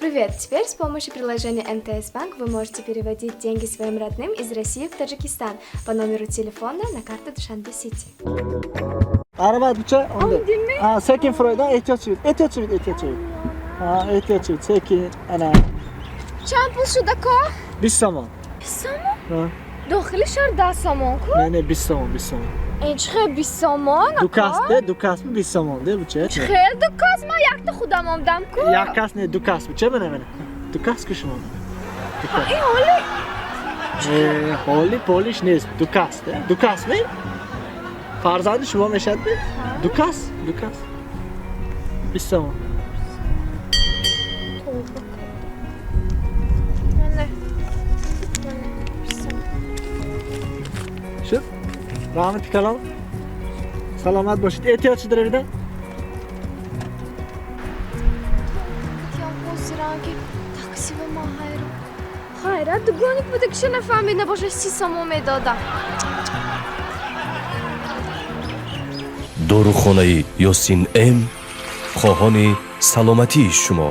Привет! Теперь с помощью приложения МТС Банк вы можете переводить деньги своим родным из России в Таджикистан по номеру телефона на карту Душанбе Сити. Марҳамат, буча. Oldingmi? Ha, sekin Freuddan ehtiyot chiqing, ehtiyot chiqing, ehtiyot chiqing. Ha, ehtiyot chiqing, sekin. Ana. Чанд пул шуд, ако? 20 сомон. 20 сомон? Ha. Дохили шаҳр 10 сомон ку. Не, не, 20 сомон, 20 сомон. Ин чӣ хел 20 сомон, Ду ако? кас де, ду кас 20 сомон де, буча. Чӣ хел ду кас? Ман якта худам омдам ку. Як кас не, ду кас, буча, мана, мана. Ду кас ку шумо. Ду кас. Ин ҳоли Э, ҳоли полиш нест, ду кас де. Ду кас ми? Фарзанди шумо мешавад ми? Ду кас, ду кас. 20 сомон. Тавба кардам. Мана. Мана, 20 сомон. Шуд? Раҳмати калон. Саломат бошед. Эҳтиёт шуд равида. Ям ҳозирам ки такси ба ман ҳайрон. Хайрат, дугоник буда, киша нафаҳмид, набоша 30 сомон медодам. Дорухонаи Ёсин М хоҳони саломатии шумо.